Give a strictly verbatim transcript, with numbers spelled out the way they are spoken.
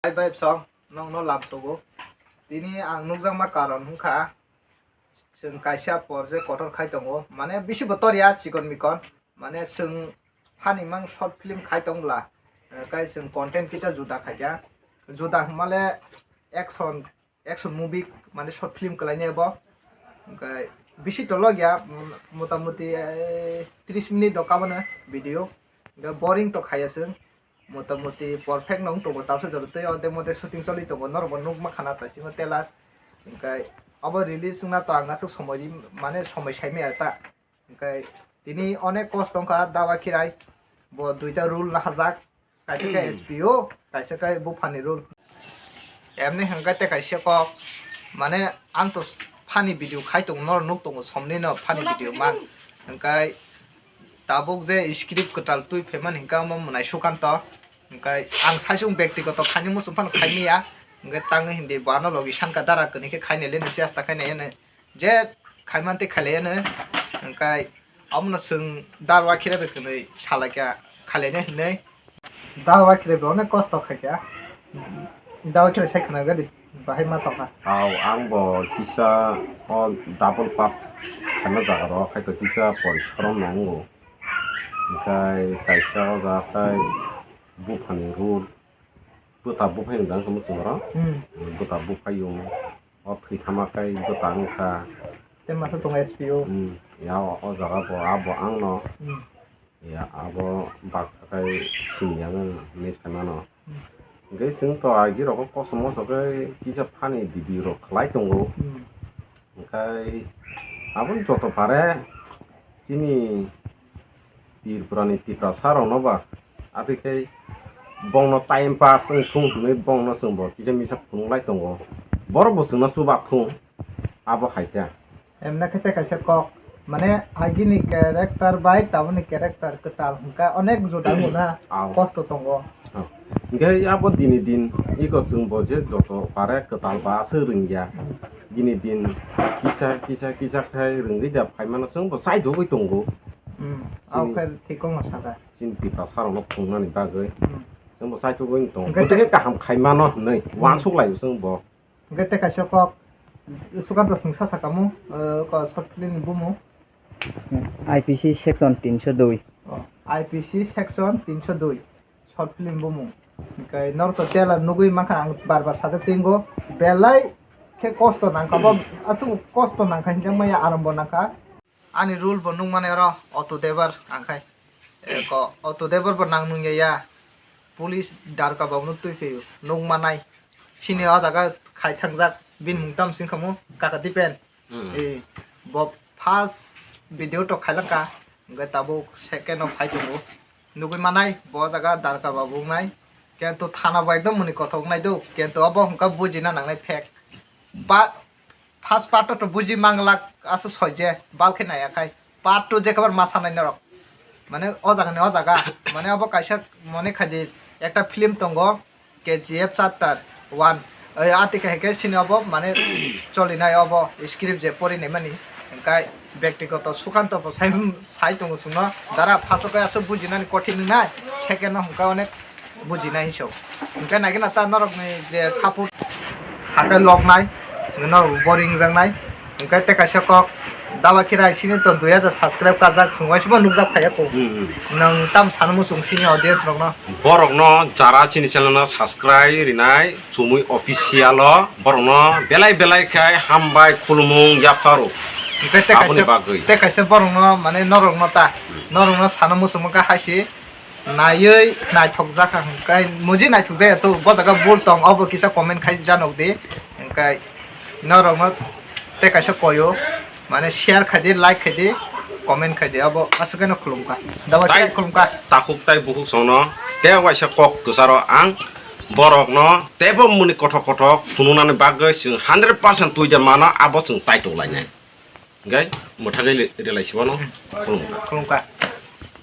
Hai bai bwsong, nokno lam sugo. Tini ang nukjakma karon wngkha, chwng kaisa project kotor khai tongo, mane bisi bo tor ya chikon mikon, mane chwng funny mang short film khai tong bwla, eh, kai chwng content kisa juda khaikha, juda hwnmale action, action movie, mane short film kwlainai bo, hwnkhe bisi tolok ya, mm, motamuti, eh, tris minute rok abono video, hwnkhe boring to khaiya chwng. Motamuti perfect no wng tongo, tabsa jora tei o de mode shooting choli tongo, norok bo nukma khana taisimo trailer. Hwnkhe abo release wngna to ang aswk somoi ri, mane somoi sai maya ta. Hwnkhe tini onek kosto wngkha Dawa Khirai, bo duita role nahajak, kaisa khe S P O, kaisa khe buphani role. Emni hwnkhe tei kaisa kok, mane ang to funny video khai tongo, norok nuk tongo somni no funny video ma. Hwnkhe tabuk je script kwtal twi phaimani hwnkhe omo mwnai Sukanto. Hwnkhe ang saisung bektigoto khaini muchung phano khaimaya. Hwnkhe tangwi hindi bo ano logi sankha dara kwnwi khe khainai le nini chesta khainai hwnwi. Je khaiman tei khailai hwnwi. Hwnkhe omono chwng Dawa Khirai bai kwnwi salaikha khailainai hwnwi. Dawa Khirai bai onek kosto khaikha. Dawa Khirai sai khwna gari bahai ma tongkha. Aw, ang bo kisa o double part khaima jaga rok khai to kisa porishrom no wngo. Hwnkhe kaisa o jaga khai buphani role, bwta buphai hwnda wngkha muchungo ro. Hmm. Bwta buphai o, o thwi thama khai bwta wngkha. Tei masa tongo S P O. Hmm. Ya o, o jaga bo abo ang no. Hmm. Ya, abo baksa khai sini yang hinwi sai mano. Hmm. Hwnkhe chwng to agi rok kosom moso khe kisa funny video rok khlai tongo. Hmm. Hwnkhe aboni joto pare chini Tripura ni Tiprasa rok no ba atwi khe bongno time pass wng thung hinwi bongno chwng bo kisa misa phunuk lai tongo. Borok bo chwngno chuba thung, abo hai khe. Emna khe tei kaisa kok, mane agini character bai taboni character kwtal hwnkhe onek juda wngkha na. Aw. Kosto tongo. Aw. Hwnkhe abo dini din iko chwng bo je joto pare kwtal ba se rwngya. Dini din kisa, kisa, kisa khai rwngwi da phaimano chwng bo chaithogwi tongo. Hmm. Chini, aw khe thik wngma sakha. Chini Tiprasa rokno phunuknani bagwi. Hmm. Chwng bo chaithogwi tongo. Hwnkhe gothe khe kaham khaimano hinwi, hmm, uansuk laio chwng bo. Hwnkhe tei kaisa kok, Sukanto chwng sa sakha mu, eh, ko short film ni bumung. I P C section tinsho dui. Oh, I P C section tinsho dui. Short film bumung. Hwnkhe norok to trailer nugwi mankha, ang bar bar sajak tingo. Belai khe kosto nangkha bo, aswk kosto nangkha hinjak maya arambo nangkha. Ani role bo nukmani oro Auto Debar ang khai. Eko Auto Debar bo nang nungya ya. Police darka ba unu twi phaio. Nukmanai. Sini o jaga khai thangjak. Bini mung tam sing khamu kaka Dipen. Hmm. Eh, bo first video to khailangkha. Hwnkhe tabuk second o phai tongo. Nugwi manai bo jaga darka ba bo wngnai. Kento thana bo ekdom muni kothok wngnai do. Kento obo hwnkha bujina nangnai fact. Ba First part to buji manglak asa soije bal khe naiya khai. Part two je kabar ma sanai norok. Mane o jaga ni o jaga. Mane obo kaisa mone khaidi ekta film tongo K G F chapter one. Oi ati kahai khe sini obo mane cholinai obo script je pori naimani. Hwnkhe bektigoto Sukanto bo sai, sai tongo chwngno. Dara first o khe aswk bujinani kothin wngnai. Second o hwnkhe onek bujinai hinso. Hwnkhe naikhe na ta norokni je support. Sakhe loknai, norok boring jaknai. Hwnkhe tei kaisa kok, Dawa Khirai sini to dui hajar subscribe kajak, chwng waisukma nukjak phaiya kho. Hmm, hmm. Nwng tam sano muchung sini audience rokno? Borokno jara chini channel no subscribe rinai, Chumui Official o, borokno belai belai khe hambai khulumung yapharo. Hwnkhe tei aboni kaisa, bagwi. Tei kaisa borokno mane norokno ta, hmm, norokno sano muchungma khe haisi. Naiwi naithok jakha hwnkhe, muji naithok jaya to, bo jaga bul tong, obo kisa comment khai janok di. Hwnkhe norokno tei kaisa koyo, mane share khai di, like khai di, comment khai di, obo aswk kheno khulumkha. Dawa tai khulumkha. Takhuk tai bukhuk songno tei waisa kok kwcharo ang borokno teibo muni kothok kothok phunuknani bagwi chwng hundred percent twi de mano, abo chwng chaitok lainai. Hwnkhe mwthagwi rwlai si bono khulumkha. Khulumkha.